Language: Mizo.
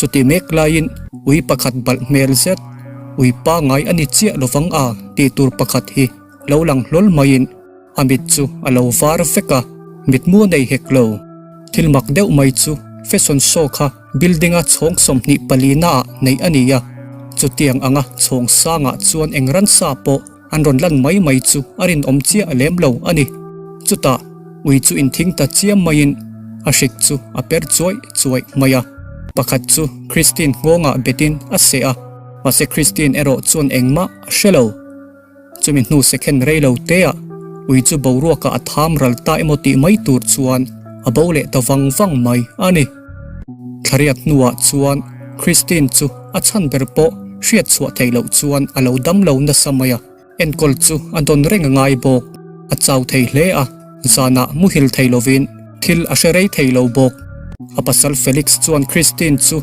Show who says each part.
Speaker 1: Chuti mek laiin ui pakhat balh hmel zet, ui pangai a ni chiah lovang a tih tur pakhat hi lo lang hlawl maiin a mit chu a lo var vek a, mitmu a nei hek lo. Thil mak deuh mai chu fashion show kha building a chhawng 24 naah neih a ni a, chutiang anga chhawng sangah chuan eng ransa pawh an rawn lan mai mai chu a rinawm chiah lem lo a ni. Chutah ui chu inthing ta chiam maiin a hrik chu a per chuaih chuaih mai a. Pakhat chu Christine nghawngah betin a seh a, mahse Christine erawh chuan engmah a hre lo. Chumi hnu second rei lo teah ui chu boruakah a tham ral ta emaw tih mai tur chuan a bo leh ta vang vang mai a ni. Thlariat hnuah chuan Christine chu a chhan ber pawh hriat chhuah theih loh chuan a lo dam lo nasa mai a, enkawl chu a dawn reng a ngai bawk. A chau thei hle a, zanah muhil thei lovin thil a hre rei thei lo bawk. A pasal Felix chuan Christine chu.